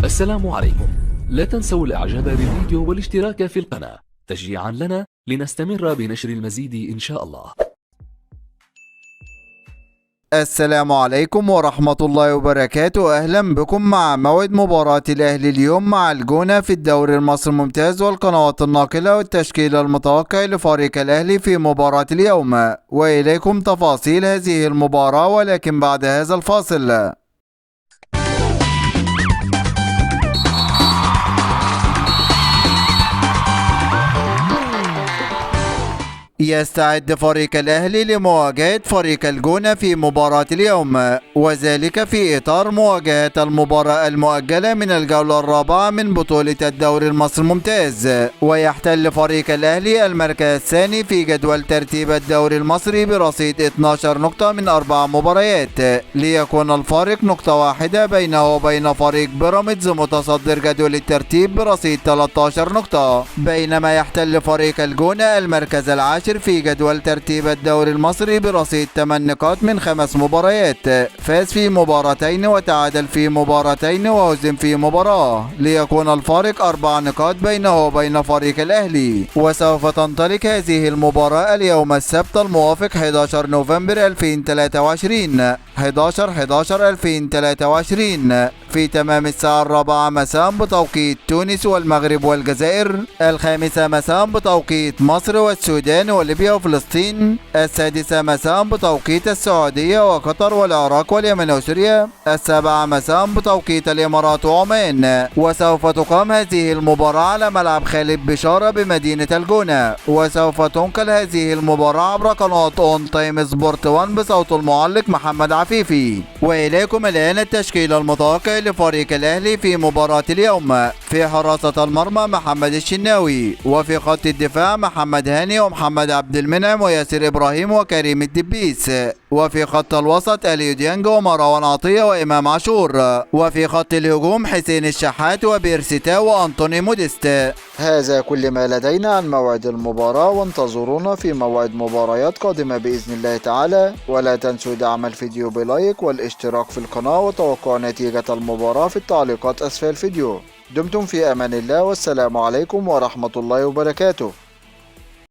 السلام عليكم. لا تنسوا الاعجاب بالفيديو والاشتراك في القناة تشجيعا لنا لنستمر بنشر المزيد ان شاء الله. السلام عليكم ورحمة الله وبركاته. أهلا بكم مع موعد مباراة الأهلي اليوم مع الجونة في الدوري المصري الممتاز والقنوات الناقلة والتشكيل المتوقع لفريق الأهلي في مباراة اليوم، وإليكم تفاصيل هذه المباراة ولكن بعد هذا الفاصل. يستعد فريق الأهلي لمواجهة فريق الجونة في مباراة اليوم، وذلك في إطار مواجهة المباراة المؤجلة من الجولة الرابعة من بطولة الدوري المصري الممتاز. ويحتل فريق الأهلي المركز الثاني في جدول ترتيب الدوري المصري برصيد 12 نقطة من 4 مباريات، ليكون الفارق نقطة واحدة بينه وبين فريق بيراميدز متصدر جدول الترتيب برصيد 13 نقطة. بينما يحتل فريق الجونة المركز العاشر في جدول ترتيب الدوري المصري برصيد 8 نقاط من 5 مباريات، فاز في مباراتين وتعادل في مباراتين وهزم في مباراة، ليكون الفارق 4 نقاط بينه وبين فريق الأهلي. وسوف تنطلق هذه المباراة اليوم السبت الموافق 11 نوفمبر 2023 11/11/2023 في تمام الساعة 4 مساء بتوقيت تونس والمغرب والجزائر، 5 مساء بتوقيت مصر والسودان وليبيا وفلسطين، 6 مساء بتوقيت السعودية وقطر والعراق واليمن وسوريا، 7 مساء بتوقيت الإمارات وعمان. وسوف تقام هذه المباراة على ملعب خالد بشارة بمدينة الجونة، وسوف تنقل هذه المباراة عبر قناة اون تايم سبورت 1 بصوت المعلق محمد عفيفي. وإليكم الآن التشكيل المتوقع لفريق الأهلي في مباراة اليوم. في حراسة المرمى محمد الشناوي، وفي خط الدفاع محمد هاني ومحمد عبد المنعم وياسر إبراهيم وكريم الدبيس، وفي خط الوسط اليو ديانج ومروان عطية وإمام عاشور، وفي خط الهجوم حسين الشحات وبيرسي تاو وأنطوني موديست. هذا كل ما لدينا عن موعد المباراة، وانتظرونا في موعد مباريات قادمة بإذن الله تعالى. ولا تنسوا دعم الفيديو ب like والاشتراك في القناة وتوقع نتيجة المباراة في التعليقات أسفل الفيديو. دمتم في أمان الله، والسلام عليكم ورحمة الله وبركاته.